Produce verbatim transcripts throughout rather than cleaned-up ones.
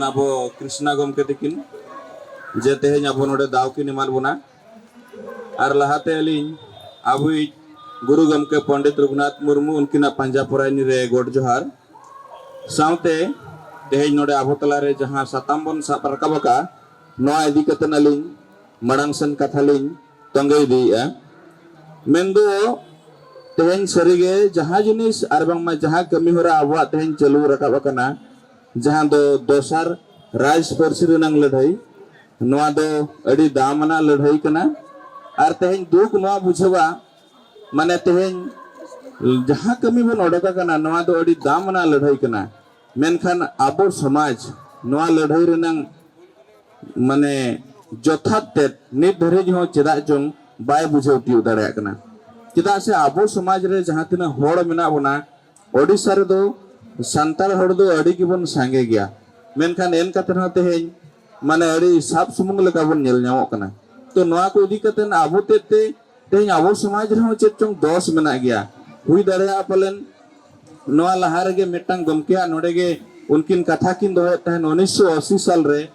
ᱟᱵᱚ ᱠᱨᱤᱥᱱᱟ ᱜᱚᱢᱠᱮ ᱛᱟᱹᱠᱤᱱ ᱡᱮ ᱛᱮᱦᱮᱧ ᱟᱵᱚ ᱱᱚᱰᱮ ᱫᱟᱣ ᱠᱤᱱ ᱮᱢᱟᱫ ᱵᱚᱱᱟ᱾ ᱟᱨ ᱞᱟᱦᱟᱛᱮ ᱟᱹᱞᱤᱧ ᱟᱵᱚᱭᱤᱡ ᱜᱩᱨᱩ ᱜᱚᱢᱠᱮ ᱯᱚᱱᱰᱤᱛ ᱨᱚᱜᱷᱩᱱᱟᱛᱷ ᱢᱩᱨᱢᱩ ᱩᱱᱠᱤᱱᱟᱜ ᱯᱟᱸᱡᱟ ᱯᱚᱨᱟᱭᱱᱤ ᱨᱮ ᱜᱚᱰ ᱡᱚᱦᱟᱨ ᱥᱟᱶᱛᱮ ᱛᱮᱦᱮᱧ ᱱᱚᱰᱮ ᱟᱵᱚ ᱛᱟᱞᱟᱨᱮ ᱡᱟᱦᱟᱸ ᱥᱟᱛᱟᱢ ᱵᱚᱱ ᱥᱟᱵ ᱨᱟᱠᱟᱵ ᱟᱠᱟᱫᱼᱟ, ᱱᱚᱣᱟ ᱤᱫᱤ ᱠᱟᱛᱮ ᱟᱹᱞᱤᱧ ᱢᱟᱲᱟᱝ ᱥᱮᱱ ᱠᱟᱛᱷᱟ ᱞᱤᱧ ᱛᱚᱸᱜᱮ ᱤᱫᱤᱭᱮᱫᱼᱟ᱾ ᱢᱮᱱᱫᱚ ᱛᱮᱦᱮᱧ ᱥᱟᱹᱨᱤᱜᱮ ᱡᱟᱦᱟᱸ ᱡᱤᱱᱤᱥ ᱟᱨ ᱵᱟᱝᱢᱟ ᱡᱟᱦᱟᱸ ᱠᱟᱹᱢᱤ ᱦᱚᱨᱟ ᱟᱵᱚᱣᱟᱜ ᱛᱮᱦᱮᱧ ᱪᱟᱹᱞᱩ ᱨᱟᱠᱟᱵ ᱟᱠᱟᱱᱟ, ᱡᱟᱦᱟᱸ ᱫᱚ ᱫᱚᱥᱟᱨ ᱨᱟᱡᱽ ᱯᱟᱹᱨᱥᱤ ᱨᱮᱱᱟᱝ ᱞᱟᱹᱲᱦᱟᱹᱭ, ᱱᱚᱣᱟ ᱫᱚ ᱟᱹᱰᱤ ᱫᱟᱢ ᱟᱱᱟᱜ ᱞᱟᱹᱲᱦᱟᱹᱭ ᱠᱟᱱᱟ᱾ ᱟᱨ ᱛᱮᱦᱮᱧ ᱫᱩᱠ ᱱᱚᱣᱟ ᱵᱩᱡᱷᱟᱹᱣᱟ, ᱢᱟᱱᱮ ᱛᱮᱦᱮᱧ ᱡᱟᱦᱟᱸ ᱠᱟᱹᱢᱤ ᱵᱚᱱ ᱚᱰᱚᱠ ᱟᱠᱟᱱᱟ, ᱱᱚᱣᱟ ᱫᱚ ᱟᱹᱰᱤ ᱫᱟᱢ ᱟᱱᱟᱜ ᱞᱟᱹᱲᱦᱟᱹᱭ ᱠᱟᱱᱟ᱾ ᱢᱮᱱᱠᱷᱟᱱ ᱟᱵᱚ ᱥᱚᱢᱟᱡᱽ ᱱᱚᱣᱟ ᱞᱟᱹᱲᱦᱟᱹᱭ ᱨᱮᱱᱟᱝ ᱢᱟᱱᱮ ᱡᱚᱛᱷᱟᱛ ᱛᱮᱫ ᱱᱤᱛ ᱫᱷᱟᱹᱨᱤᱡ ᱦᱚᱸ ᱪᱮᱫᱟᱜ ᱪᱚᱝ ᱵᱟᱭ ᱵᱩᱡᱷᱟᱹᱣ ᱛᱤᱭᱳᱜ ᱫᱟᱲᱮᱭᱟᱜ ᱠᱟᱱᱟ᱾ ᱪᱮᱫᱟᱜ ᱥᱮ ᱟᱵᱚ ᱥᱚᱢᱟᱡᱽ ᱨᱮ ᱡᱟᱦᱟᱸ ᱛᱤᱱᱟᱹᱜ ᱦᱚᱲ ᱢᱮᱱᱟᱜ ᱵᱚᱱᱟ, ᱳᱰᱤᱥᱟ ᱨᱮᱫᱚ ᱥᱟᱱᱛᱟᱲ ᱦᱚᱲ ᱫᱚ ᱟᱹᱰᱤ ᱜᱮᱵᱚᱱ ᱥᱟᱸᱜᱮ ᱜᱮᱭᱟ, ᱢᱮᱱᱠᱷᱟᱱ ᱮᱱ ᱠᱟᱛᱮ ᱦᱚᱸ ᱛᱮᱦᱮᱧ ᱢᱟᱱᱮ ᱟᱹᱰᱤ ᱥᱟᱵ ᱥᱩᱢᱩᱝ ᱞᱮᱠᱟ ᱵᱚᱱ ᱧᱮᱞ ᱧᱟᱢᱚᱜ ᱠᱟᱱᱟ᱾ ᱛᱚ ᱱᱚᱣᱟ ᱠᱚ ᱤᱫᱤ ᱠᱟᱛᱮ ᱟᱵᱚ ᱛᱮᱫ ᱛᱮ ᱛᱮᱦᱮᱧ ᱟᱵᱚ ᱥᱚᱢᱟᱡᱽ ᱨᱮᱦᱚᱸ ᱪᱮᱫ ᱪᱚᱝ ᱫᱚᱥ ᱢᱮᱱᱟᱜ ᱜᱮᱭᱟ᱾ ᱦᱩᱭ ᱫᱟᱲᱮᱭᱟᱜᱼᱟ ᱯᱟᱞᱮᱱ ᱱᱚᱣᱟ ᱞᱟᱦᱟ ᱨᱮᱜᱮ ᱢᱤᱫᱴᱟᱝ ᱜᱚᱢᱠᱮᱭᱟᱜ ᱱᱚᱰᱮ ᱜᱮ ᱩᱱᱠᱤᱱ ᱠᱟᱛᱷᱟ ᱠᱤᱱ ᱫᱚᱦᱚᱭᱮᱫ ᱛᱟᱦᱮᱸᱫ ᱩᱱᱤᱥᱥᱚ ᱟᱥᱤ ᱥᱟᱞ ᱨᱮ,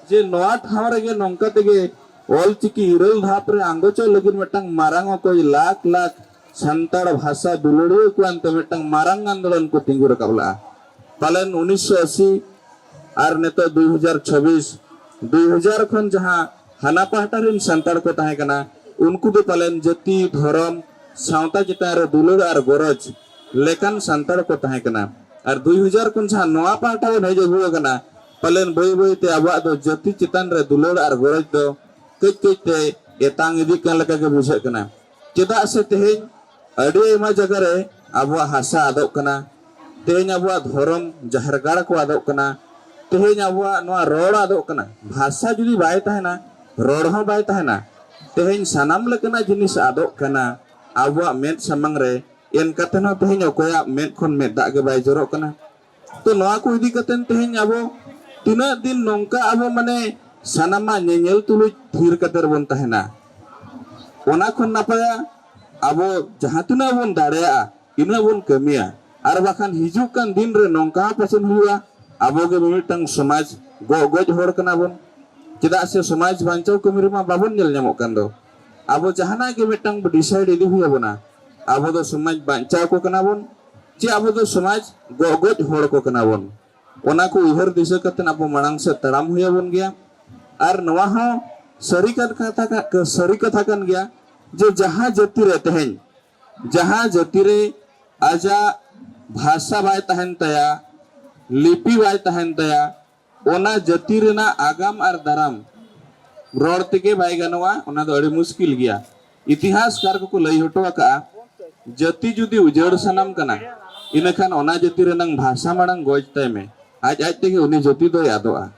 ᱡᱮ ᱱᱚᱣᱟ ᱴᱷᱟᱶ ᱨᱮᱜᱮ ᱱᱚᱝᱠᱟ ᱛᱮᱜᱮ ᱚᱞᱪᱤᱠᱤ ᱤᱨᱟᱹᱞ ᱫᱷᱟᱯ ᱨᱮ ᱟᱸᱜᱚᱪᱚᱜ ᱞᱟᱹᱜᱤᱫ ᱢᱤᱫᱴᱟᱝ ᱢᱟᱨᱟᱝ ᱚᱠᱚᱡ ᱞᱟᱠᱷ ᱞᱟᱠᱷ ᱥᱟᱱᱛᱟᱲ ᱵᱷᱟᱥᱟ ᱫᱩᱞᱟᱹᱲᱤᱭᱟᱹ ᱠᱚ ᱟᱱᱛᱮ ᱢᱤᱫᱴᱟᱝ ᱢᱟᱨᱟᱝ ᱟᱱᱫᱳᱞᱚᱱ ᱠᱚ ᱛᱤᱸᱜᱩ ᱨᱟᱠᱟᱵ ᱞᱮᱫᱼᱟ᱾ ᱯᱟᱞᱮᱱ ᱩᱱᱤᱥᱥᱚ ᱟᱥᱤ ᱟᱨ ᱱᱤᱛᱚᱜ ᱫᱩᱭ ᱦᱟᱡᱟᱨ ᱪᱷᱟᱵᱵᱤᱥ, ᱫᱩᱭ ᱦᱟᱡᱟᱨ ᱠᱷᱚᱱ ᱡᱟᱦᱟᱸ ᱦᱟᱱᱟ ᱯᱟᱦᱴᱟ ᱨᱮᱱ ᱥᱟᱱᱛᱟᱲ ᱠᱚ ᱛᱟᱦᱮᱸ ᱠᱟᱱᱟ, ᱩᱱᱠᱩ ᱫᱚ ᱯᱟᱞᱮᱱ ᱡᱟᱹᱛᱤ, ᱫᱷᱚᱨᱚᱢ, ᱥᱟᱶᱛᱟ ᱪᱮᱛᱟᱱ ᱨᱮ ᱫᱩᱞᱟᱹᱲ ᱟᱨ ᱜᱚᱨᱚᱡᱽ ᱞᱮᱠᱟᱱ ᱥᱟᱱᱛᱟᱲ ᱠᱚ ᱛᱟᱦᱮᱸ ᱠᱟᱱᱟ᱾ ᱟᱨ ᱫᱩᱭ ᱦᱟᱡᱟᱨ ᱠᱷᱚᱱ ᱡᱟᱦᱟᱸ ᱱᱚᱣᱟ ᱯᱟᱦᱴᱟ ᱵᱚᱱ ᱦᱮᱡ ᱟᱹᱜᱩ ᱟᱠᱟᱱᱟ, ᱯᱟᱞᱮᱱ ᱵᱟᱹᱭ ᱵᱟᱹᱭ ᱛᱮ ᱟᱵᱚᱣᱟᱜ ᱫᱚ ᱡᱟᱹᱛᱤ ᱪᱮᱛᱟᱱ ᱨᱮ ᱫᱩᱞᱟᱹᱲ ᱟᱨ ᱜᱚᱨᱚᱡᱽ ᱫᱚ ᱠᱟᱹᱡ ᱠᱟᱹᱡ ᱛᱮ ᱮᱛᱟᱝ ᱤᱫᱤᱜ ᱠᱟᱱ ᱞᱮᱠᱟ ᱜᱮ ᱵᱩᱡᱷᱟᱹᱜ ᱠᱟᱱᱟ᱾ ᱪᱮᱫᱟᱜ ᱥᱮ ᱛᱮᱦᱮᱧ ᱟᱹᱰᱤ ᱟᱭᱢᱟ ᱡᱟᱭᱜᱟ ᱨᱮ ᱟᱵᱚᱣᱟᱜ ᱦᱟᱥᱟ ᱟᱫᱚᱜ ᱠᱟᱱᱟ, ᱛᱮᱦᱮᱧ ᱟᱵᱚᱣᱟᱜ ᱫᱷᱚᱨᱚᱢ ᱡᱟᱦᱮᱨ ᱜᱟᱲ ᱠᱚ ᱟᱫᱚᱜ ᱠᱟᱱᱟ, ᱛᱮᱦᱮᱧ ᱟᱵᱚᱣᱟᱜ ᱱᱚᱣᱟ ᱨᱚᱲ ᱟᱫᱚᱜ ᱠᱟᱱᱟ᱾ ᱵᱷᱟᱥᱟ ᱡᱩᱫᱤ ᱵᱟᱭ ᱛᱟᱦᱮᱱᱟ, ᱨᱚᱲ ᱦᱚᱸ ᱵᱟᱭ ᱛᱟᱦᱮᱱᱟ᱾ ᱛᱮᱦᱮᱧ ᱥᱟᱱᱟᱢ ᱞᱮᱠᱟᱱᱟᱜ ᱡᱤᱱᱤᱥ ᱟᱫᱚᱜ ᱠᱟᱱᱟ ᱟᱵᱚᱣᱟᱜ ᱢᱮᱫ ᱥᱟᱢᱟᱝ ᱨᱮ᱾ ᱮᱱ ᱠᱟᱛᱮ ᱦᱚᱸ ᱛᱮᱦᱮᱧ ᱚᱠᱚᱭᱟᱜ ᱢᱮᱫ ᱠᱷᱚᱱ ᱢᱮᱫ ᱫᱟᱜ ᱜᱮ ᱵᱟᱭ ᱡᱚᱨᱚᱜ ᱠᱟᱱᱟ᱾ ᱛᱚ ᱱᱚᱣᱟ ᱠᱚ ᱤᱫᱤ ᱠᱟᱛᱮ ᱛᱮᱦᱮᱧ ᱟᱵᱚ ᱛᱤᱱᱟᱹᱜ ᱫᱤᱱ ᱱᱚᱝᱠᱟ ᱟᱵᱚ ᱢᱟᱱᱮ ᱥᱟᱱᱟᱢᱟᱜ ᱧᱮᱧᱮᱞ ᱛᱩᱞᱩᱡ ᱛᱷᱤᱨ ᱠᱟᱛᱮ ᱨᱮᱵᱚᱱ ᱛᱟᱦᱮᱱᱟ? ᱚᱱᱟ ᱠᱷᱚᱱ ᱱᱟᱯᱟᱭᱟ ᱟᱵᱚ ᱡᱟᱦᱟᱸ ᱛᱤᱱᱟᱹᱜ ᱵᱚᱱ ᱫᱟᱲᱮᱭᱟᱜᱼᱟ, ᱤᱱᱟᱹᱜ ᱵᱚᱱ ᱠᱟᱹᱢᱤᱭᱟ᱾ ᱟᱨ ᱵᱟᱠᱷᱟᱱ ᱦᱤᱡᱩᱜ ᱠᱟᱱ ᱫᱤᱱ ᱨᱮ ᱱᱚᱝᱠᱟ ᱦᱚᱸ ᱯᱟᱪᱮᱫ ᱦᱩᱭᱩᱜᱼᱟ, ᱟᱵᱚ ᱜᱮ ᱢᱤᱢᱤᱫᱴᱟᱝ ᱥᱚᱢᱟᱡᱽ ᱜᱚ-, ᱜᱚᱡ ᱦᱚᱲ ᱠᱟᱱᱟ ᱵᱚᱱ᱾ ᱪᱮᱫᱟᱜ ᱥᱮ ᱥᱚᱢᱟᱡᱽ ᱵᱟᱧᱪᱟᱣ ᱠᱟᱹᱢᱤ ᱨᱮᱢᱟ ᱵᱟᱵᱚᱱ ᱧᱮᱞ ᱧᱟᱢᱚᱜ ᱠᱟᱱ ᱫᱚ᱾ ᱟᱵᱚ ᱡᱟᱦᱟᱱᱟᱜ ᱜᱮ ᱢᱤᱫᱴᱟᱝ decide ᱤᱫᱤ ᱦᱩᱭ ᱟᱵᱚᱱᱟ, ᱟᱵᱚ ᱫᱚ ᱥᱚᱢᱟᱡᱽ ᱵᱟᱧᱪᱟᱣ ᱠᱚ ᱠᱟᱱᱟ ᱵᱚᱱ, ᱪᱮ ᱟᱵᱚ ᱫᱚ ᱥᱚᱢᱟᱡᱽ ᱜᱚ-, ᱜᱚᱡ ᱦᱚᱲ ᱠᱚ ᱠᱟᱱᱟ ᱵᱚᱱ? ᱚᱱᱟ ᱠᱚ ᱩᱭᱦᱟᱹᱨ ᱫᱤᱥᱟᱹ ᱠᱟᱛᱮ ᱟᱵᱚ ᱢᱟᱲᱟᱝ ᱥᱮᱫ ᱛᱟᱲᱟᱢ ᱦᱩᱭ ᱟᱵᱚᱱ ᱜᱮᱭᱟ᱾ ᱟᱨ ᱱᱚᱣᱟ ᱦᱚᱸ ᱥᱟᱹᱨᱤ ᱠᱟᱛᱷᱟ, ᱥᱟᱹᱨᱤ ᱠᱟᱛᱷᱟ ᱠᱟᱱ ᱜᱮᱭᱟ ᱡᱮ ᱡᱟᱦᱟᱸ ᱡᱟᱹᱛᱤ ᱨᱮ ᱛᱮᱦᱮᱧ, ᱡᱟᱦᱟᱸ ᱡᱟᱹᱛᱤ ᱨᱮ ᱟᱡᱟᱜ ᱵᱷᱟᱥᱟ ᱵᱟᱭ ᱛᱟᱦᱮᱱ ᱛᱟᱭᱟ, ᱞᱤᱯᱤ ᱵᱟᱭ ᱛᱟᱦᱮᱱ ᱛᱟᱭᱟ, ᱚᱱᱟ ᱡᱟᱹᱛᱤ ᱨᱮᱱᱟᱜ ᱟᱜᱟᱢ ᱟᱨ ᱫᱟᱨᱟᱢ ᱨᱚᱲ ᱛᱮᱜᱮ ᱵᱟᱭ ᱜᱟᱱᱚᱜᱼᱟ᱾ ᱚᱱᱟ ᱫᱚ ᱟᱹᱰᱤ ᱢᱩᱥᱠᱤᱞ ᱜᱮᱭᱟ᱾ ᱤᱛᱤᱦᱟᱥᱠᱟᱨ ᱠᱚᱠᱚ ᱞᱟᱹᱭ ᱦᱚᱴᱚ ᱟᱠᱟᱫᱼᱟ, ᱡᱟᱹᱛᱤ ᱡᱩᱫᱤ ᱩᱡᱟᱹᱲ ᱥᱟᱱᱟᱢ ᱠᱟᱱᱟ, ᱤᱱᱟᱹᱠᱷᱟᱱ ᱚᱱᱟ ᱡᱟᱹᱛᱤ ᱨᱮᱱᱟᱝ ᱵᱷᱟᱥᱟ ᱢᱟᱲᱟᱝ ᱜᱚᱡ ᱛᱟᱭ ᱢᱮ, ᱟᱡ ᱟᱡ ᱛᱮᱜᱮ ᱩᱱᱤ ᱡᱟᱹᱛᱤ ᱫᱚᱭ ᱟᱫᱚᱜᱼᱟ᱾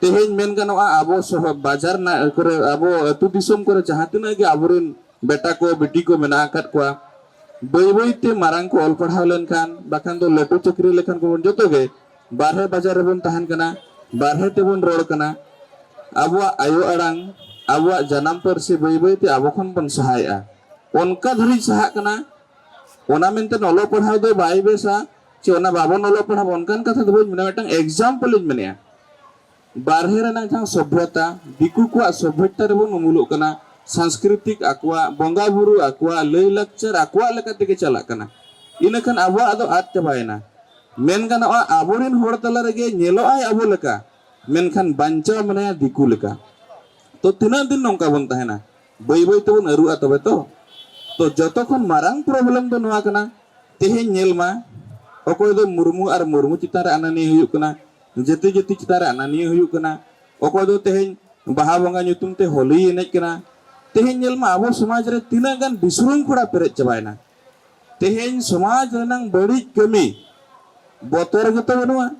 ᱛᱮᱦᱮᱧ ᱢᱮᱱ ᱜᱟᱱᱚᱜᱼᱟ, ᱟᱵᱚ ᱥᱚᱦᱚᱨ ᱵᱟᱡᱟᱨ ᱱᱟ-, ᱠᱚᱨᱮ, ᱟᱵᱚ ᱟᱹᱛᱩ ᱫᱤᱥᱚᱢ ᱠᱚᱨᱮ ᱡᱟᱦᱟᱸ ᱛᱤᱱᱟᱹᱜ ᱜᱮ ᱟᱵᱚᱨᱮᱱ ᱵᱮᱴᱟ ᱠᱚ, ᱵᱤᱴᱤ ᱠᱚ ᱢᱮᱱᱟᱜ ᱟᱠᱟᱫ ᱠᱚᱣᱟ, ᱵᱟᱹᱭ ᱵᱟᱹᱭ ᱛᱮ ᱢᱟᱨᱟᱝ ᱠᱚ ᱚᱞ ᱯᱟᱲᱦᱟᱣ ᱞᱮᱱᱠᱷᱟᱱ, ᱵᱟᱠᱷᱟᱱ ᱫᱚ ᱞᱟᱹᱴᱩ ᱪᱟᱹᱠᱨᱤ ᱞᱮᱠᱷᱟᱱ ᱠᱚᱵᱚᱱ ᱡᱚᱛᱚ ᱜᱮ, ᱵᱟᱨᱦᱮ ᱵᱟᱡᱟᱨ ᱨᱮᱵᱚᱱ ᱛᱟᱦᱮᱱ ᱠᱟᱱᱟ, ᱵᱟᱨᱦᱮ ᱛᱮᱵᱚᱱ ᱨᱚᱲ ᱠᱟᱱᱟ, ᱟᱵᱚᱣᱟᱜ ᱟᱭᱳ ᱟᱲᱟᱝ, ᱟᱵᱚᱣᱟᱜ ᱡᱟᱱᱟᱢ ᱯᱟᱹᱨᱥᱤ ᱵᱟᱹᱭ ᱵᱟᱹᱭ ᱛᱮ ᱟᱵᱚ ᱠᱷᱚᱱ ᱵᱚᱱ ᱥᱟᱦᱟᱭᱮᱫᱼᱟ᱾ ᱚᱱᱠᱟ ᱫᱷᱟᱹᱨᱤᱡ ᱥᱟᱦᱟᱜ ᱠᱟᱱᱟ, ᱚᱱᱟ ᱢᱮᱱᱛᱮ ᱚᱞᱚᱜ ᱯᱟᱲᱦᱟᱣ ᱫᱚ ᱵᱟᱭ ᱵᱮᱥᱟ, ᱪᱮ ᱚᱱᱟ ᱵᱟᱵᱚᱱ ᱚᱞᱚᱜ ᱯᱟᱲᱦᱟᱣ, ᱚᱱᱠᱟᱱ ᱠᱟᱛᱷᱟ ᱫᱚ ᱵᱟᱹᱧ ᱢᱮᱱᱟ, ᱢᱤᱫᱴᱟᱝ example ᱤᱧ ᱢᱮᱱᱮᱫᱼᱟ᱾ ᱵᱟᱨᱦᱮ ᱨᱮᱱᱟᱜ ᱡᱟᱦᱟᱸ ᱥᱚᱵᱷᱚᱛᱟ, ᱫᱤᱠᱩ ᱠᱚᱣᱟᱜ ᱥᱚᱵᱷᱚᱛᱟ ᱨᱮᱵᱚᱱ ᱩᱢᱩᱞᱚᱜ ᱠᱟᱱᱟ, ᱥᱟᱝᱥᱠᱨᱤᱛᱤᱠ ᱟᱠᱚᱣᱟᱜ, ᱵᱚᱸᱜᱟ ᱵᱩᱨᱩ ᱟᱠᱚᱣᱟᱜ, ᱞᱟᱹᱭ ᱞᱟᱠᱪᱟᱨ ᱟᱠᱚᱣᱟᱜ ᱞᱮᱠᱟ ᱛᱮᱜᱮ ᱪᱟᱞᱟᱜ ᱠᱟᱱᱟ᱾ ᱤᱱᱟᱹᱠᱷᱟᱱ ᱟᱵᱚᱣᱟᱜ ᱫᱚ ᱟᱫ ᱪᱟᱵᱟᱭᱮᱱᱟ᱾ ᱢᱮᱱ ᱜᱟᱱᱚᱜᱼᱟ, ᱟᱵᱚᱨᱮᱱ ᱦᱚᱲ ᱛᱟᱞᱟ ᱨᱮᱜᱮ ᱧᱮᱞᱚᱜ ᱟᱭ ᱟᱵᱚ ᱞᱮᱠᱟ, ᱢᱮᱱᱠᱷᱟᱱ ᱵᱟᱧᱪᱟᱣ ᱢᱮᱱᱟᱭᱟ ᱫᱤᱠᱩ ᱞᱮᱠᱟ᱾ ᱛᱚ ᱛᱤᱱᱟᱹᱜ ᱫᱤᱱ ᱱᱚᱝᱠᱟ ᱵᱚᱱ ᱛᱟᱦᱮᱱᱟ? ᱵᱟᱹᱭ ᱵᱟᱹᱭ ᱛᱮᱵᱚᱱ ᱟᱹᱨᱩᱜᱼᱟ ᱛᱚᱵᱮ ᱛᱚ᱾ ᱛᱚ ᱡᱚᱛᱚ ᱠᱷᱚᱱ ᱢᱟᱨᱟᱝ problem ᱫᱚ ᱱᱚᱣᱟ ᱠᱟᱱᱟ, ᱛᱮᱦᱮᱧ ᱧᱮᱞ ᱢᱟ, ᱚᱠᱚᱭ ᱫᱚ ᱢᱩᱨᱢᱩ ᱟᱨ ᱢᱩᱨᱢᱩ ᱪᱮᱛᱟᱱ ᱨᱮ ᱟᱱᱟᱱᱤᱭᱟᱹ ᱦᱩᱭᱩᱜ ᱠᱟᱱᱟ, ᱡᱟᱹᱛᱤ ᱡᱟᱹᱛᱤ ᱪᱮᱛᱟᱱ ᱨᱮ ᱟᱱᱟᱱᱤᱭᱟᱹ ᱦᱩᱭᱩᱜ ᱠᱟᱱᱟ, ᱚᱠᱚᱭ ᱫᱚ ᱛᱮᱦᱮᱧ ᱵᱟᱦᱟ ᱵᱚᱸᱜᱟ ᱧᱩᱛᱩᱢ ᱛᱮ ᱦᱳᱞᱤ ᱮᱱᱮᱡ ᱠᱟᱱᱟ᱾ ᱛᱮᱦᱮᱧ ᱧᱮᱞ ᱢᱟ, ᱟᱵᱚ ᱥᱚᱢᱟᱡᱽ ᱨᱮ ᱛᱤᱱᱟᱹᱜ ᱜᱟᱱ ᱵᱤᱥᱨᱩᱝ ᱠᱷᱚᱲᱟ ᱯᱮᱨᱮᱡ ᱪᱟᱵᱟᱭᱮᱱᱟ᱾ ᱛᱮᱦᱮᱧ ᱥᱚᱢᱟᱡᱽ ᱨᱮᱱᱟᱝ ᱵᱟᱹᱲᱤᱡ ᱠᱟᱹᱢᱤ ᱵᱚᱛᱚᱨ ᱜᱮᱛᱚ ᱵᱟᱹᱱᱩᱜᱼᱟ᱾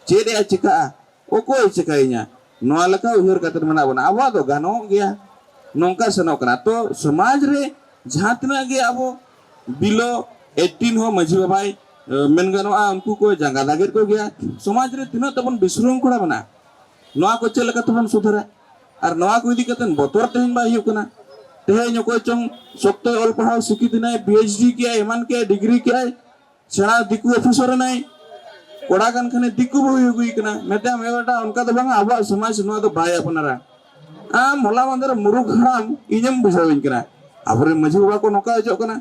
ᱪᱮᱫ ᱮ ᱪᱤᱠᱟᱹᱜᱼᱟ, ᱚᱠᱚᱭ ᱪᱤᱠᱟᱹᱭᱤᱧᱟ, ᱱᱚᱣᱟ ᱞᱮᱠᱟ ᱩᱭᱦᱟᱹᱨ ᱠᱟᱛᱮ ᱢᱮᱱᱟᱜ ᱵᱚᱱᱟ᱾ ᱟᱵᱚᱣᱟᱜ ᱫᱚ ᱜᱟᱱᱚᱜ ᱜᱮᱭᱟ, ᱱᱚᱝᱠᱟ ᱥᱮᱱᱚᱜ ᱠᱟᱱᱟ᱾ ᱛᱚ ᱥᱚᱢᱟᱡᱽ ᱨᱮ ᱡᱟᱦᱟᱸ ᱛᱤᱱᱟᱹᱜ ᱜᱮ ᱟᱵᱚ below eighteen ᱦᱚᱸ ᱢᱟᱹᱡᱷᱤ ᱵᱟᱵᱟᱭ, ᱮ, ᱢᱮᱱ ᱜᱟᱱᱚᱜᱼᱟ, ᱩᱱᱠᱩ ᱠᱚ ᱡᱟᱸᱜᱟ ᱫᱟᱜᱮᱫ ᱠᱚᱜᱮᱭᱟ᱾ ᱥᱚᱢᱟᱡᱽ ᱨᱮ ᱛᱤᱱᱟᱹᱜ ᱛᱟᱵᱚᱱ ᱵᱤᱥᱨᱩᱝ ᱠᱷᱚᱲᱟ ᱢᱮᱱᱟᱜᱼᱟ, ᱱᱚᱣᱟ ᱠᱚ ᱪᱮᱫ ᱞᱮᱠᱟ ᱛᱮᱵᱚᱱ ᱥᱩᱫᱷᱟᱹᱨᱟ? ᱟᱨ ᱱᱚᱣᱟ ᱠᱚ ᱤᱫᱤ ᱠᱟᱛᱮ ᱵᱚᱛᱚᱨ ᱛᱮᱦᱮᱧ ᱵᱟᱭ ᱦᱩᱭᱩᱜ ᱠᱟᱱᱟ᱾ ᱛᱮᱦᱮᱧ ᱚᱠᱚᱭ ᱪᱚᱝ ᱥᱚᱠᱛᱚᱭ ᱚᱞ ᱯᱟᱲᱦᱟᱣ, ᱥᱤᱠᱷᱤᱛ ᱮᱱᱟᱭ, PhD ᱠᱮᱜᱼᱟᱭ, ᱮᱢᱟᱱ ᱠᱮᱜᱼᱟᱭ, degree ᱠᱮᱜᱼᱟᱭ, ᱥᱮᱬᱟ ᱫᱤᱠᱩ officer ᱮᱱᱟᱭ, ᱠᱚᱲᱟ ᱠᱟᱱ ᱠᱷᱟᱱᱮ ᱫᱤᱠᱩ ᱵᱟᱹᱦᱩᱭ ᱟᱹᱜᱩᱭ ᱠᱟᱱᱟ, ᱢᱮᱛᱟᱭᱟᱢ, "ᱮ ᱵᱮᱴᱟ, ᱚᱱᱠᱟ ᱫᱚ ᱵᱟᱝᱟ, ᱟᱵᱚᱣᱟᱜ ᱥᱚᱢᱟᱡᱽ ᱱᱚᱣᱟ ᱫᱚ ᱵᱟᱭ ᱟᱯᱱᱟᱨᱟ᱾" ᱟᱢ ᱦᱚᱞᱟ ᱢᱟᱫᱷᱮᱨ ᱢᱩᱨᱩᱠ ᱦᱟᱲᱟᱢ, ᱤᱧᱮᱢ ᱵᱩᱡᱷᱟᱹᱣᱤᱧ ᱠᱟᱱᱟ᱾ ᱟᱵᱚᱨᱮᱱ ᱢᱟᱹᱡᱷᱤ ᱵᱟᱵᱟ ᱠᱚ ᱱᱚᱝᱠᱟ ᱚᱪᱚᱜ ᱠᱟᱱᱟ᱾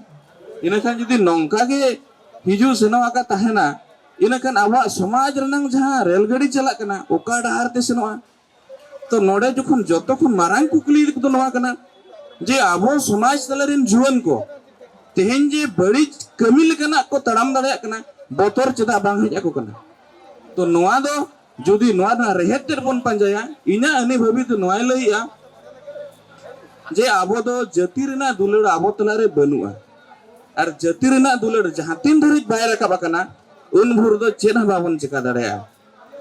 ᱤᱱᱟᱹᱠᱷᱟᱱ ᱡᱩᱫᱤ ᱱᱚᱝᱠᱟ ᱜᱮ ᱦᱤᱡᱩᱜ ᱥᱮᱱᱚᱜ ᱟᱠᱟ ᱛᱟᱦᱮᱱᱟ, ᱤᱱᱟᱹᱠᱷᱟᱱ ᱟᱵᱚᱣᱟᱜ ᱥᱚᱢᱟᱡᱽ ᱨᱮᱱᱟᱝ ᱡᱟᱦᱟᱸ ᱨᱮᱞ ᱜᱟᱹᱰᱤ ᱪᱟᱞᱟᱜ ᱠᱟᱱᱟ, ᱚᱠᱟ ᱰᱟᱦᱟᱨ ᱛᱮ ᱥᱮᱱᱚᱜᱼᱟ? ᱛᱚ ᱱᱚᱰᱮ ᱡᱚᱠᱷᱚᱱ ᱡᱚᱛᱚ ᱠᱷᱚᱱ ᱢᱟᱨᱟᱝ ᱠᱩᱠᱞᱤ ᱫᱚ ᱱᱚᱣᱟ ᱠᱟᱱᱟ ᱡᱮ ᱟᱵᱚ ᱥᱚᱢᱟᱡᱽ ᱛᱟᱞᱟ ᱨᱮᱱ ᱡᱩᱣᱟᱹᱱ ᱠᱚ ᱛᱮᱦᱮᱧ ᱡᱮ ᱵᱟᱹᱲᱤᱡ ᱠᱟᱹᱢᱤ ᱞᱮᱠᱟᱱᱟᱜ ᱠᱚ ᱛᱟᱲᱟᱢ ᱫᱟᱲᱮᱭᱟᱜ ᱠᱟᱱᱟ, ᱵᱚᱛᱚᱨ ᱪᱮᱫᱟᱜ ᱵᱟᱝ ᱦᱮᱡ ᱟᱠᱚ ᱠᱟᱱᱟ? ᱛᱚ ᱱᱚᱣᱟ ᱫᱚ ᱡᱩᱫᱤ ᱱᱚᱣᱟ ᱨᱮᱱᱟᱜ ᱨᱮᱦᱮᱫ ᱛᱮᱫ ᱵᱚᱱ ᱯᱟᱸᱡᱟᱭᱟ, ᱤᱧᱟᱹᱜ ᱟᱹᱱᱤ ᱵᱷᱟᱹᱵᱤ ᱫᱚ ᱱᱚᱣᱟᱭ ᱞᱟᱹᱭᱮᱜᱼᱟ ᱡᱮ ᱟᱵᱚ ᱫᱚ ᱡᱟᱹᱛᱤ ᱨᱮᱱᱟᱜ ᱫᱩᱞᱟᱹᱲ ᱟᱵᱚ ᱛᱟᱞᱟᱨᱮ ᱵᱟᱹᱱᱩᱜᱼᱟ᱾ ᱟᱨ ᱡᱟᱹᱛᱤ ᱨᱮᱱᱟᱜ ᱫᱩᱞᱟᱹᱲ ᱡᱟᱦᱟᱸ ᱛᱤᱱ ᱫᱷᱟᱹᱨᱤᱡ ᱵᱟᱭ ᱨᱟᱠᱟᱵ ᱟᱠᱟᱱᱟ, ᱩᱱ ᱵᱷᱳᱨ ᱫᱚ ᱪᱮᱫ ᱦᱚᱸ ᱵᱟᱵᱚᱱ ᱪᱮᱠᱟ ᱫᱟᱲᱮᱭᱟᱜᱼᱟ᱾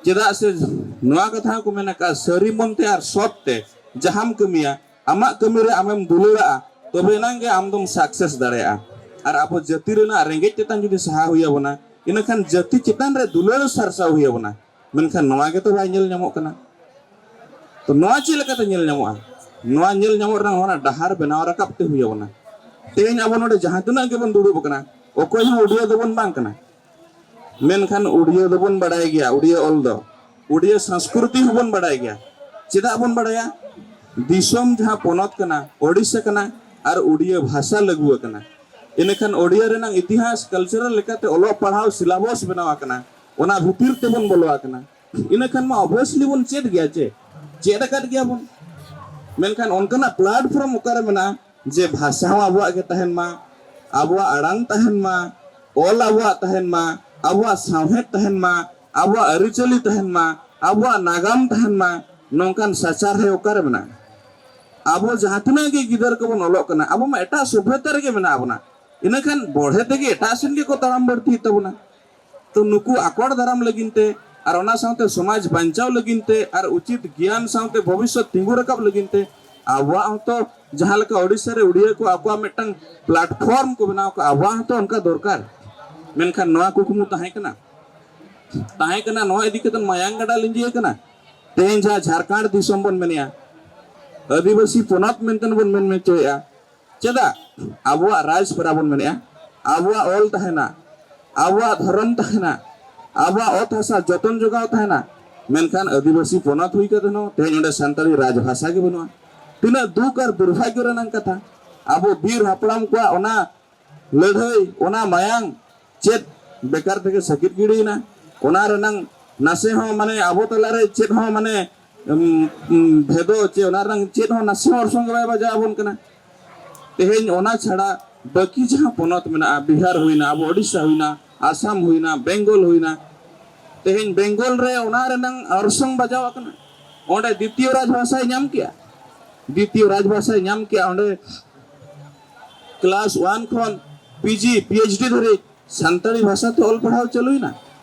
ᱪᱮᱫᱟᱜ ᱥᱮ ᱱᱚᱣᱟ ᱠᱟᱛᱷᱟ ᱦᱚᱸᱠᱚ ᱢᱮᱱ ᱟᱠᱟᱫᱼᱟ, ᱥᱟᱹᱨᱤ ᱢᱚᱱ ᱛᱮ ᱟᱨ ᱥᱚᱛ ᱛᱮ ᱡᱟᱦᱟᱸᱢ ᱠᱟᱹᱢᱤᱭᱟ, ᱟᱢᱟᱜ ᱠᱟᱹᱢᱤ ᱨᱮ ᱟᱢᱮᱢ ᱫᱩᱞᱟᱹᱲᱟᱜᱼᱟ, ᱛᱚᱵᱮ ᱮᱱᱟᱝ ᱜᱮ ᱟᱢ ᱫᱚᱢ ᱥᱟᱠᱥᱮᱥ ᱫᱟᱲᱮᱭᱟᱜᱼᱟ᱾ ᱟᱨ ᱟᱵᱚ ᱡᱟᱹᱛᱤ ᱨᱮᱱᱟᱜ ᱨᱮᱸᱜᱮᱡ ᱛᱮᱛᱟᱝ ᱡᱩᱫᱤ ᱥᱟᱦᱟ ᱦᱩᱭ ᱟᱵᱚᱱᱟ, ᱤᱱᱟᱹᱠᱷᱟᱱ ᱡᱟᱹᱛᱤ ᱪᱮᱛᱟᱱ ᱨᱮ ᱫᱩᱞᱟᱹᱲ ᱥᱟᱨᱥᱟᱣ ᱦᱩᱭ ᱟᱵᱚᱱᱟ᱾ ᱢᱮᱱᱠᱷᱟᱱ ᱱᱚᱣᱟ ᱜᱮᱛᱚ ᱵᱟᱭ ᱧᱮᱞ ᱧᱟᱢᱚᱜ ᱠᱟᱱᱟ᱾ ᱛᱚ ᱱᱚᱣᱟ ᱪᱮᱫ ᱞᱮᱠᱟᱛᱮ ᱧᱮᱞ ᱧᱟᱢᱚᱜᱼᱟ? ᱱᱚᱣᱟ ᱧᱮᱞ ᱧᱟᱢᱚᱜ ᱨᱮᱱᱟᱜ ᱚᱱᱟ ᱰᱟᱦᱟᱨ ᱵᱮᱱᱟᱣ ᱨᱟᱠᱟᱵ ᱛᱮ ᱦᱩᱭ ᱟᱵᱚᱱᱟ᱾ ᱛᱮᱦᱮᱧ ᱟᱵᱚ ᱱᱚᱰᱮ ᱡᱟᱦᱟᱸ ᱛᱤᱱᱟᱹᱜ ᱜᱮᱵᱚᱱ ᱫᱩᱲᱩᱵ ᱟᱠᱟᱱᱟ, ᱚᱠᱚᱭ ᱦᱚᱸ ᱩᱰᱤᱭᱟᱹ ᱫᱚᱵᱚᱱ ᱵᱟᱝ ᱠᱟᱱᱟ᱾ ᱢᱮᱱᱠᱷᱟᱱ ᱩᱰᱤᱭᱟᱹ ᱫᱚᱵᱚᱱ ᱵᱟᱲᱟᱭ ᱜᱮᱭᱟ, ᱩᱰᱤᱭᱟᱹ ᱚᱞ ᱫᱚ, ᱩᱰᱤᱭᱟᱹ ᱥᱚᱝᱥᱠᱨᱤᱛᱤ ᱦᱚᱸᱵᱚᱱ ᱵᱟᱲᱟᱭ ᱜᱮᱭᱟ᱾ ᱪᱮᱫᱟᱜ ᱵᱚᱱ ᱵᱟᱲᱟᱭᱟ? ᱫᱤᱥᱚᱢ ᱡᱟᱦᱟᱸ ᱯᱚᱱᱚᱛ ᱠᱟᱱᱟ, ᱳᱰᱤᱥᱟ ᱠᱟᱱᱟ, ᱟᱨ ᱩᱰᱤᱭᱟᱹ ᱵᱷᱟᱥᱟ ᱞᱟᱹᱜᱩ ᱟᱠᱟᱱᱟ᱾ ᱤᱱᱟᱹᱠᱷᱟᱱ ᱳᱰᱤᱭᱟᱹ ᱨᱮᱱᱟᱜ ᱤᱛᱤᱦᱟᱥ, ᱠᱟᱞᱪᱟᱨᱟᱞ ᱞᱮᱠᱟᱛᱮ ᱚᱞᱚᱜ ᱯᱟᱲᱦᱟᱣ ᱥᱤᱞᱟᱵᱚᱥ ᱵᱮᱱᱟᱣ ᱟᱠᱟᱱᱟ, ᱚᱱᱟ ᱵᱷᱤᱛᱤᱨ ᱛᱮᱵᱚᱱ ᱵᱚᱞᱚ ᱟᱠᱟᱱᱟ᱾ ᱤᱱᱟᱹᱠᱷᱟᱱ ᱢᱟ ᱚᱵᱵᱷᱤᱭᱟᱥᱞᱤ ᱵᱚᱱ ᱪᱮᱫ ᱜᱮᱭᱟ, ᱪᱮ ᱪᱮᱫ ᱟᱠᱟᱫ ᱜᱮᱭᱟ ᱵᱚᱱ᱾ ᱢᱮᱱᱠᱷᱟᱱ ᱚᱱᱠᱟᱱᱟᱜ ᱯᱞᱟᱴᱯᱷᱚᱨᱢ ᱚᱠᱟᱨᱮ ᱢᱮᱱᱟᱜᱼᱟ ᱡᱮ ᱵᱷᱟᱥᱟ ᱦᱚᱸ ᱟᱵᱚᱣᱟᱜ ᱜᱮ ᱛᱟᱦᱮᱱ ᱢᱟ, ᱟᱵᱚᱣᱟᱜ ᱟᱲᱟᱝ ᱛᱟᱦᱮᱱ ᱢᱟ, ᱚᱞ ᱟᱵᱚᱣᱟᱜ ᱛᱟᱦᱮᱱ ᱢᱟ, ᱟᱵᱚᱣᱟᱜ ᱥᱟᱶᱦᱮᱫ ᱛᱟᱦᱮᱱ ᱢᱟ, ᱟᱵᱚᱣᱟᱜ ᱟᱹᱨᱤᱪᱟᱹᱞᱤ ᱛᱟᱦᱮᱱ ᱢᱟ, ᱟᱵᱚᱣᱟᱜ ᱱᱟᱜᱟᱢ ᱛᱟᱦᱮᱱ ᱢᱟ? ᱱᱚᱝᱠᱟᱱ ᱥᱟᱪᱟᱨᱦᱮ ᱚᱠᱟᱨᱮ ᱢᱮᱱᱟᱜᱼᱟ? ᱟᱵᱚ ᱡᱟᱦᱟᱸ ᱛᱤᱱᱟᱹᱜ ᱜᱮ ᱜᱤᱫᱟᱹᱨ ᱠᱚᱵᱚᱱ ᱚᱞᱚᱜ ᱠᱟᱱᱟ, ᱟᱵᱚ ᱢᱟ ᱮᱴᱟᱜ ᱥᱚᱵᱷᱭᱚᱛᱟ ᱨᱮᱜᱮ ᱢᱮᱱᱟᱜ ᱵᱚᱱᱟ᱾ ᱤᱱᱟᱹᱠᱷᱟᱱ ᱵᱚᱲᱦᱮ ᱛᱮᱜᱮ ᱮᱴᱟᱜ ᱥᱮᱱ ᱜᱮᱠᱚ ᱛᱟᱲᱟᱢ ᱵᱟᱹᱲᱛᱤᱭᱮᱫ ᱛᱟᱵᱚᱱᱟ᱾ ᱛᱚ ᱱᱩᱠᱩ ᱟᱠᱚᱴ ᱫᱟᱨᱟᱢ ᱞᱟᱹᱜᱤᱫ ᱛᱮ ᱟᱨ ᱚᱱᱟ ᱥᱟᱶᱛᱮ ᱥᱚᱢᱟᱡᱽ ᱵᱟᱧᱪᱟᱣ ᱞᱟᱹᱜᱤᱫ ᱛᱮ ᱟᱨ ᱩᱪᱤᱛ ᱜᱮᱭᱟᱱ ᱥᱟᱶᱛᱮ ᱵᱷᱚᱵᱤᱥᱥᱚᱛ ᱛᱤᱸᱜᱩ ᱨᱟᱠᱟᱵ ᱞᱟᱹᱜᱤᱫ ᱛᱮ ᱟᱵᱚᱣᱟᱜ ᱦᱚᱸᱛᱚ ᱡᱟᱦᱟᱸ ᱞᱮᱠᱟ ᱳᱰᱤᱥᱟ ᱨᱮ ᱩᱰᱤᱭᱟᱹ ᱠᱚ ᱟᱠᱚᱣᱟᱜ ᱢᱤᱫᱴᱟᱝ ᱯᱞᱟᱴᱯᱷᱚᱨᱢ ᱠᱚ ᱵᱮᱱᱟᱣ ᱠᱟᱜᱼᱟ, ᱟᱵᱚᱣᱟᱜ ᱦᱚᱸᱛᱚ ᱚᱱᱠᱟ ᱫᱚᱨᱠᱟᱨ᱾ ᱢᱮᱱᱠᱷᱟᱱ ᱱᱚᱣᱟ ᱠᱩᱠᱢᱩ ᱛᱟᱦᱮᱸ ᱠᱟᱱᱟ, ᱛᱟᱦᱮᱸ ᱠᱟᱱᱟ, ᱱᱚᱣᱟ ᱤᱫᱤ ᱠᱟᱛᱮ ᱢᱟᱭᱟᱝ ᱜᱟᱰᱟ ᱞᱤᱸᱡᱤ ᱟᱠᱟᱱᱟ᱾ ᱛᱮᱦᱮᱧ ᱡᱟᱦᱟᱸ ᱡᱷᱟᱲᱠᱷᱚᱸᱰ ᱫᱤᱥᱚᱢ ᱵᱚᱱ ᱢᱮᱱᱮᱜᱼᱟ, ᱟᱹᱫᱤᱵᱟᱹᱥᱤ ᱯᱚᱱᱚᱛ ᱢᱮᱱᱛᱮ ᱵᱚᱱ ᱢᱮᱱ ᱦᱚᱪᱚᱭᱮᱜᱼᱟ, ᱪᱮᱫᱟᱜ? ᱟᱵᱚᱣᱟᱜ ᱨᱟᱡᱽ ᱯᱟᱨᱟ ᱵᱚᱱ ᱢᱮᱱᱮᱜᱼᱟ, ᱟᱵᱚᱣᱟᱜ ᱚᱞ ᱛᱟᱦᱮᱱᱟ, ᱟᱵᱚᱣᱟᱜ ᱫᱷᱚᱨᱚᱢ ᱛᱟᱦᱮᱱᱟ, ᱟᱵᱚᱣᱟᱜ ᱚᱛ ᱦᱟᱥᱟ ᱡᱚᱛᱚᱱ ᱡᱚᱜᱟᱣ ᱛᱟᱦᱮᱱᱟ, ᱢᱮᱱᱠᱷᱟᱱ ᱟᱹᱫᱤᱵᱟᱹᱥᱤ ᱯᱚᱱᱚᱛ ᱦᱩᱭ ᱠᱟᱛᱮ ᱦᱚᱸ ᱛᱮᱦᱮᱧ ᱚᱸᱰᱮ ᱥᱟᱱᱛᱟᱲᱤ ᱨᱟᱡᱽᱵᱷᱟᱥᱟ ᱜᱮ ᱵᱟᱹᱱᱩᱜᱼᱟ᱾ ᱛᱤᱱᱟᱹᱜ ᱫᱩᱠ ᱟᱨ ᱫᱩᱨᱵᱷᱟᱜᱽᱭᱚ ᱨᱮᱱᱟᱜ ᱠᱟᱛᱷᱟ᱾ ᱟᱵᱚ ᱵᱤᱨ ᱦᱟᱯᱲᱟᱢ ᱠᱚᱣᱟᱜ ᱚᱱᱟ ᱞᱟᱹᱲᱦᱟᱹᱭ, ᱚᱱᱟ ᱢᱟᱭᱟᱝ ᱪᱮᱫ ᱵᱮᱠᱟᱨ ᱛᱮᱜᱮ ᱥᱟᱹᱠᱤᱛ ᱜᱤᱰᱤᱭᱮᱱᱟ? ᱚᱱᱟ ᱨᱮᱱᱟᱝ ᱱᱟᱥᱮ ᱦᱚᱸ ᱢᱟᱱᱮ ᱟᱵᱚ ᱛᱟᱞᱟᱨᱮ ᱪᱮᱫ ᱦᱚᱸ ᱢᱟᱱᱮ ᱩᱢ, ᱩᱢ, ᱵᱷᱮᱫᱚ ᱪᱮ ᱚᱱᱟ ᱨᱮᱱᱟᱝ ᱪᱮᱫ ᱦᱚᱸ ᱱᱟᱥᱮ ᱦᱚᱸ ᱚᱨᱥᱚᱝ ᱜᱮ ᱵᱟᱭ ᱵᱟᱡᱟᱣ ᱟᱵᱚᱱ ᱠᱟᱱᱟ᱾ ᱛᱮᱦᱮᱧ ᱚᱱᱟ ᱪᱷᱟᱲᱟ ᱵᱟᱹᱠᱤ ᱡᱟᱦᱟᱸ ᱯᱚᱱᱚᱛ ᱢᱮᱱᱟᱜᱼᱟ, ᱵᱤᱦᱟᱨ ᱦᱩᱭᱱᱟ, ᱟᱵᱚ ᱳᱰᱤᱥᱟ ᱦᱩᱭᱱᱟ, ᱟᱥᱟᱢ ᱦᱩᱭᱱᱟ, ᱵᱮᱝᱜᱚᱞ ᱦᱩᱭᱱᱟ, ᱛᱮᱦᱮᱧ ᱵᱮᱝᱜᱚᱞ ᱨᱮ ᱚᱱᱟ ᱨᱮᱱᱟᱝ ᱚᱨᱥᱚᱝ ᱵᱟᱡᱟᱣ ᱟᱠᱟᱱᱟ᱾ ᱚᱸᱰᱮ ᱫᱤᱛᱤᱭᱚ ᱨᱟᱡᱽ ᱵᱷᱟᱥᱟᱭ ᱧᱟᱢ ᱠᱮᱜᱼᱟ, ᱫᱤᱛᱤᱭᱚ ᱨᱟᱡᱽ ᱵᱷᱟᱥᱟᱭ ᱧᱟᱢ ᱠᱮᱜᱼᱟ᱾ ᱚᱸᱰᱮ ᱠᱞᱟᱥ ᱳᱣᱟᱱ ᱠᱷᱚᱱ ᱯᱤᱡᱤ, ᱯᱤᱮᱭᱤᱪᱰᱤ ᱫᱷᱟᱹᱨᱤᱡ ᱥᱟᱱᱛᱟᱲᱤ ᱵᱷᱟᱥᱟ ᱛᱮ ᱚᱞ ᱯᱟᱲᱦᱟᱣ ᱪᱟᱹᱞᱩᱭᱮᱱᱟ᱾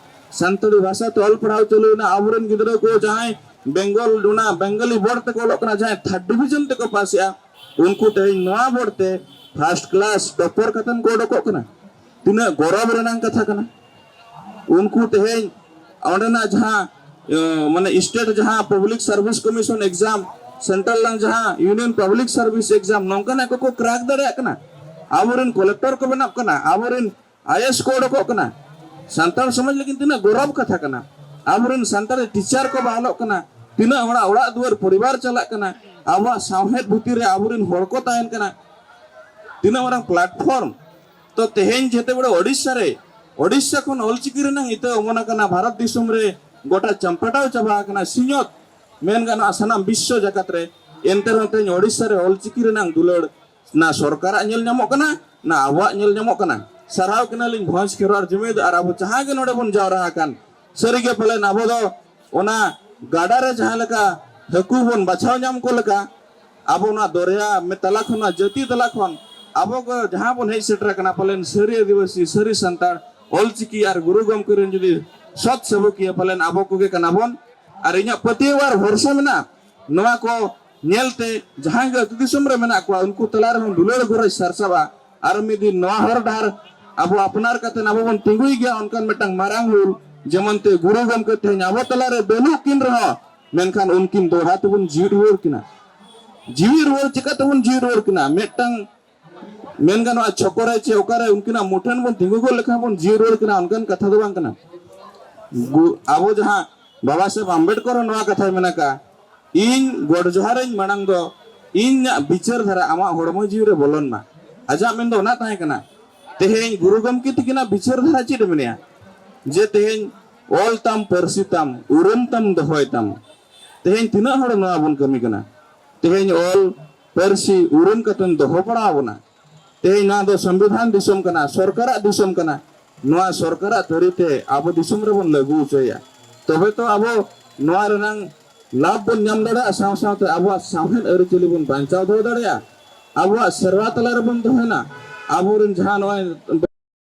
ᱥᱟᱱᱛᱟᱲᱤ ᱵᱷᱟᱥᱟ ᱛᱮ ᱚᱞ ᱯᱟᱲᱦᱟᱣ ᱪᱟᱹᱞᱩᱭᱮᱱᱟ᱾ ᱟᱵᱚᱨᱮᱱ ᱜᱤᱫᱽᱨᱟᱹ ᱠᱚ ᱡᱟᱦᱟᱸᱭ ᱵᱮᱝᱜᱚᱞ, ᱚᱱᱟ ᱵᱮᱝᱜᱟᱞᱤ ᱵᱳᱨᱰ ᱛᱮᱠᱚ ᱚᱞᱚᱜ ᱠᱟᱱᱟ, ᱡᱟᱦᱟᱸᱭ ᱛᱷᱟᱨᱰ ᱰᱤᱵᱷᱤᱡᱚᱱ ᱛᱮᱠᱚ ᱯᱟᱥ ᱮᱜᱼᱟ, ᱩᱱᱠᱩ ᱛᱮᱦᱮᱧ ᱱᱚᱣᱟ ᱵᱳᱨᱰ ᱛᱮ ᱯᱷᱟᱨᱥᱴ ᱠᱞᱟᱥ ᱴᱚᱯᱚᱨ ᱠᱟᱛᱮᱱ ᱠᱚ ᱚᱰᱚᱠᱚᱜ ᱠᱟᱱᱟ᱾ ᱛᱤᱱᱟᱹᱜ ᱜᱚᱨᱚᱵᱽ ᱨᱮᱱᱟᱜ ᱠᱟᱛᱷᱟ ᱠᱟᱱᱟ᱾ ᱩᱱᱠᱩ ᱛᱮᱦᱮᱧ ᱚᱸᱰᱮᱱᱟᱜ ᱡᱟᱦᱟᱸ ᱮ, ᱢᱟᱱᱮ ᱥᱴᱮᱴ ᱡᱟᱦᱟᱸ public service commission exam, central ᱨᱮᱱᱟᱜ ᱡᱟᱦᱟᱸ ᱤᱭᱩᱱᱤᱭᱚᱱ ᱯᱟᱵᱽᱞᱤᱠ ᱥᱟᱨᱵᱷᱤᱥ ᱮᱠᱡᱟᱢ, ᱱᱚᱝᱠᱟᱱᱟᱜ ᱠᱚᱠᱚ ᱠᱨᱟᱠ ᱫᱟᱲᱮᱭᱟᱜ ᱠᱟᱱᱟ᱾ ᱟᱵᱚᱨᱮᱱ ᱠᱚᱞᱮᱠᱴᱚᱨ ᱠᱚ ᱵᱮᱱᱟᱜ ᱠᱟᱱᱟ, ᱟᱵᱚᱨᱮᱱ ᱟᱭᱮᱥ ᱠᱚ ᱚᱰᱚᱠᱚᱜ ᱠᱟᱱᱟ᱾ ᱥᱟᱱᱛᱟᱲ ᱥᱚᱢᱟᱡᱽ ᱞᱟᱹᱜᱤᱫ ᱛᱤᱱᱟᱹᱜ ᱜᱚᱨᱚᱵᱽ ᱠᱟᱛᱷᱟ ᱠᱟᱱᱟ᱾ ᱟᱵᱚᱨᱮᱱ ᱥᱟᱱᱛᱟᱲ ᱴᱤᱪᱟᱨ ᱠᱚ ᱵᱟᱦᱟᱞᱚᱜ ᱠᱟᱱᱟ, ᱛᱤᱱᱟᱹᱜ ᱦᱚᱲᱟᱜ ᱚᱲᱟᱜ ᱫᱩᱣᱟᱹᱨ ᱯᱚᱨᱤᱵᱟᱨ ᱪᱟᱞᱟᱜ ᱠᱟᱱᱟ, ᱟᱵᱚᱣᱟᱜ ᱥᱟᱶᱦᱮᱫ ᱵᱷᱤᱛᱤᱨ ᱨᱮ ᱟᱵᱚᱨᱮᱱ ᱦᱚᱲ ᱠᱚ ᱛᱟᱦᱮᱱ ᱠᱟᱱᱟ, ᱛᱤᱱᱟᱹᱜ ᱢᱟᱨᱟᱝ ᱯᱞᱟᱴᱯᱷᱚᱨᱢ᱾ ᱛᱚ ᱛᱮᱦᱮᱧ ᱡᱮᱛᱮ ᱵᱮᱲᱮ ᱳᱰᱤᱥᱟ ᱨᱮ, ᱳᱰᱤᱥᱟ ᱠᱷᱚᱱ ᱚᱞᱪᱤᱠᱤ ᱨᱮᱱᱟᱝ ᱤᱛᱟᱹ ᱚᱢᱚᱱ ᱟᱠᱟᱱᱟ, ᱵᱷᱟᱨᱚᱛ ᱫᱤᱥᱚᱢ ᱨᱮ ᱜᱚᱴᱟ ᱪᱟᱢᱯᱟᱴᱟᱣ ᱪᱟᱵᱟ ᱟᱠᱟᱱᱟ, ᱥᱤᱧᱚᱛ ᱢᱮᱱ ᱜᱟᱱᱚᱜᱼᱟ ᱥᱟᱱᱟᱢ ᱵᱤᱥᱥᱚ ᱡᱟᱠᱟᱛ ᱨᱮ, ᱮᱱᱛᱮ ᱨᱮᱦᱚᱸ ᱛᱮᱦᱮᱧ ᱳᱰᱤᱥᱟ ᱨᱮ ᱚᱞᱪᱤᱠᱤ ᱨᱮᱱᱟᱝ ᱫᱩᱞᱟᱹᱲ ᱱᱟ ᱥᱚᱨᱠᱟᱨᱟᱜ ᱧᱮᱞ ᱧᱟᱢᱚᱜ ᱠᱟᱱᱟ, ᱱᱟ ᱟᱵᱚᱣᱟᱜ ᱧᱮᱞ ᱧᱟᱢᱚᱜ ᱠᱟᱱᱟ᱾ ᱥᱟᱨᱦᱟᱣ ᱠᱟᱱᱟᱞᱤᱧ ᱵᱷᱚᱸᱡᱽ ᱠᱷᱮᱨᱣᱟᱲ ᱡᱩᱢᱤᱫ ᱟᱨ ᱟᱵᱚ ᱡᱟᱦᱟᱸ ᱜᱮ ᱱᱚᱰᱮ ᱵᱚᱱ ᱡᱟᱣᱨᱟ ᱟᱠᱟᱱ, ᱥᱟᱹᱨᱤᱜᱮ ᱯᱟᱞᱮᱱ ᱟᱵᱚ ᱫᱚ ᱚᱱᱟ ᱜᱟᱰᱟ ᱨᱮ ᱡᱟᱦᱟᱸ ᱞᱮᱠᱟ ᱦᱟᱹᱠᱩ ᱵᱚᱱ ᱵᱟᱪᱷᱟᱣ ᱧᱟᱢ ᱠᱚ ᱞᱮᱠᱟ, ᱟᱵᱚ ᱱᱚᱣᱟ ᱫᱚᱨᱭᱟ ᱢᱮ-, ᱛᱟᱞᱟ ᱠᱷᱚᱱ, ᱱᱚᱣᱟ ᱡᱟᱹᱛᱤ ᱛᱟᱞᱟ ᱠᱷᱚᱱ ᱟᱵᱚ ᱠᱚ ᱡᱟᱦᱟᱸ ᱵᱚᱱ ᱦᱮᱡ ᱥᱮᱴᱮᱨ ᱟᱠᱟᱱᱟ, ᱯᱟᱞᱮᱱ ᱥᱟᱹᱨᱤ ᱟᱹᱫᱤᱵᱟᱹᱥᱤ, ᱥᱟᱹᱨᱤ ᱥᱟᱱᱛᱟᱲ, ᱚᱞᱪᱤᱠᱤ ᱟᱨ ᱜᱩᱨᱩ ᱜᱚᱢᱠᱮ ᱨᱮᱱ ᱡᱩᱫᱤ ᱥᱚᱛ ᱥᱮᱵᱚᱠᱤᱭᱟᱹ, ᱯᱟᱞᱮᱱ ᱟᱵᱚ ᱠᱚᱜᱮ ᱠᱟᱱᱟ ᱵᱚᱱ᱾ ᱟᱨ ᱤᱧᱟᱹᱜ ᱯᱟᱹᱛᱭᱟᱹᱣ ᱟᱨ ᱵᱷᱚᱨᱥᱟ ᱢᱮᱱᱟᱜᱼᱟ, ᱱᱚᱣᱟ ᱠᱚ ᱧᱮᱞᱛᱮ ᱡᱟᱦᱟᱸᱭ ᱜᱮ ᱟᱹᱛᱩ ᱫᱤᱥᱚᱢ ᱨᱮ ᱢᱮᱱᱟᱜ ᱠᱚᱣᱟ, ᱩᱱᱠᱩ ᱛᱟᱞᱟ ᱨᱮᱦᱚᱸ ᱫᱩᱞᱟᱹᱲ ᱜᱚᱨᱚᱡᱽ ᱥᱟᱨᱥᱟᱣᱟ᱾ ᱟᱨ ᱢᱤᱫ ᱫᱤᱱ ᱱᱚᱣᱟ ᱦᱚᱨ ᱰᱟᱦᱟᱨ ᱟᱵᱚ ᱟᱯᱱᱟᱨ ᱠᱟᱛᱮ ᱟᱵᱚ ᱵᱚᱱ ᱛᱤᱸᱜᱩᱭ ᱜᱮᱭᱟ, ᱚᱱᱠᱟᱱ ᱢᱤᱫᱴᱟᱝ ᱢᱟᱨᱟᱝ ᱦᱩᱞ, ᱡᱮᱢᱚᱱ ᱛᱮ ᱜᱩᱨᱩ ᱜᱚᱢᱠᱮ ᱛᱮᱦᱮᱧ ᱟᱵᱚ ᱛᱟᱞᱟᱨᱮ ᱵᱟᱹᱱᱩᱜ ᱠᱤᱱ ᱨᱮᱦᱚᱸ, ᱢᱮᱱᱠᱷᱟᱱ ᱩᱱᱠᱤᱱ ᱫᱚᱦᱲᱟ ᱛᱮᱵᱚᱱ ᱡᱤᱣᱤᱫ ᱨᱩᱣᱟᱹᱲ ᱠᱤᱱᱟ᱾ ᱡᱤᱣᱤᱫ ᱨᱩᱣᱟᱹᱲ ᱪᱤᱠᱟᱹ ᱛᱮᱵᱚᱱ ᱡᱤᱣᱤᱫ ᱨᱩᱣᱟᱹᱲ ᱠᱤᱱᱟ? ᱢᱤᱫᱴᱟᱝ ᱢᱮᱱ ᱜᱟᱱᱚᱜᱼᱟ, ᱪᱷᱚᱠᱚ ᱨᱮ ᱪᱮ ᱚᱠᱟᱨᱮ ᱩᱱᱠᱤᱱᱟᱜ ᱢᱩᱴᱷᱟᱹᱱ ᱵᱚᱱ ᱛᱤᱸᱜᱩ ᱜᱚᱫ ᱞᱮᱠᱷᱟᱱ ᱵᱚᱱ ᱡᱤᱣᱤᱫ ᱨᱩᱣᱟᱹᱲ ᱠᱤᱱᱟ, ᱚᱱᱠᱟᱱ ᱠᱟᱛᱷᱟ ᱫᱚ ᱵᱟᱝ ᱠᱟᱱᱟ᱾ ᱜᱩ- ᱟᱵᱚ ᱡᱟᱦᱟᱸ ᱵᱟᱵᱟ ᱥᱟᱦᱮᱵᱽ ᱟᱢᱵᱮᱰᱠᱚᱨ ᱦᱚᱸ ᱱᱚᱣᱟ ᱠᱟᱛᱷᱟᱭ ᱢᱮᱱ ᱟᱠᱟᱫᱼᱟ, ᱤᱧ ᱜᱚᱰ ᱡᱚᱦᱟᱨᱟᱹᱧ ᱢᱟᱲᱟᱝ ᱫᱚ ᱤᱧᱟᱹᱜ ᱵᱤᱪᱟᱹᱨ ᱫᱷᱟᱨᱟ ᱟᱢᱟᱜ ᱦᱚᱲᱢᱚ ᱡᱤᱣᱤ ᱨᱮ ᱵᱚᱞᱚᱱ ᱢᱟ᱾ ᱟᱡᱟᱜ ᱢᱮᱱ ᱫᱚ ᱚᱱᱟ ᱛᱟᱦᱮᱸ ᱠᱟᱱᱟ᱾ ᱛᱮᱦᱮᱧ ᱜᱩᱨᱩ ᱜᱚᱢᱠᱮ ᱛᱤᱠᱤᱱᱟᱜ ᱵᱤᱪᱟᱹᱨ ᱫᱷᱟᱨᱟ ᱪᱮᱫ ᱮ ᱢᱮᱱᱮᱜᱼᱟ? ᱡᱮ ᱛᱮᱦᱮᱧ ᱚᱞ ᱛᱟᱢ, ᱯᱟᱹᱨᱥᱤ ᱛᱟᱢ, ᱩᱨᱩᱢ ᱛᱟᱢ ᱫᱚᱦᱚᱭ ᱛᱟᱢ᱾ ᱛᱮᱦᱮᱧ ᱛᱤᱱᱟᱹᱜ ᱦᱚᱲ ᱱᱚᱣᱟ ᱵᱚᱱ ᱠᱟᱹᱢᱤ ᱠᱟᱱᱟ? ᱛᱮᱦᱮᱧ ᱚᱞ ᱯᱟᱹᱨᱥᱤ ᱩᱨᱩᱢ ᱠᱟᱛᱮᱢ ᱫᱚᱦᱚ ᱵᱟᱲᱟ ᱟᱵᱚᱱᱟ᱾ ᱛᱮᱦᱮᱧ ᱱᱚᱣᱟ ᱫᱚ ᱥᱚᱝᱵᱤᱫᱷᱟᱱ ᱫᱤᱥᱚᱢ ᱠᱟᱱᱟ, ᱥᱚᱨᱠᱟᱨᱟᱜ ᱫᱤᱥᱚᱢ ᱠᱟᱱᱟ᱾ ᱱᱚᱣᱟ ᱥᱚᱨᱠᱟᱨᱟᱜ ᱛᱟᱹᱨᱤᱛᱮ ᱟᱵᱚ ᱫᱤᱥᱚᱢ ᱨᱮᱵᱚᱱ ᱞᱟᱹᱜᱩ ᱦᱚᱪᱚᱭᱟ᱾ ᱛᱚᱵᱮ ᱛᱚ ᱟᱵᱚ ᱱᱚᱣᱟ ᱨᱮᱱᱟᱝ ᱞᱟᱵᱷ ᱵᱚᱱ ᱧᱟᱢ ᱫᱟᱲᱮᱭᱟᱜᱼᱟ, ᱥᱟᱶ ᱥᱟᱶᱛᱮ ᱟᱵᱚᱣᱟᱜ ᱥᱟᱶᱦᱮᱫ ᱟᱹᱨᱤᱪᱟᱹᱞᱤ ᱵᱚᱱ ᱵᱟᱧᱪᱟᱣ ᱫᱚᱦᱚ ᱫᱟᱲᱮᱭᱟᱜᱼᱟ᱾ ᱟᱵᱚᱣᱟᱜ ᱥᱮᱨᱣᱟ ᱛᱟᱞᱟ ᱨᱮᱵᱚᱱ ᱛᱟᱦᱮᱱᱟ᱾ ᱟᱵᱚᱨᱮᱱ ᱡᱟᱦᱟᱸ ᱱᱚᱜᱼᱚᱭ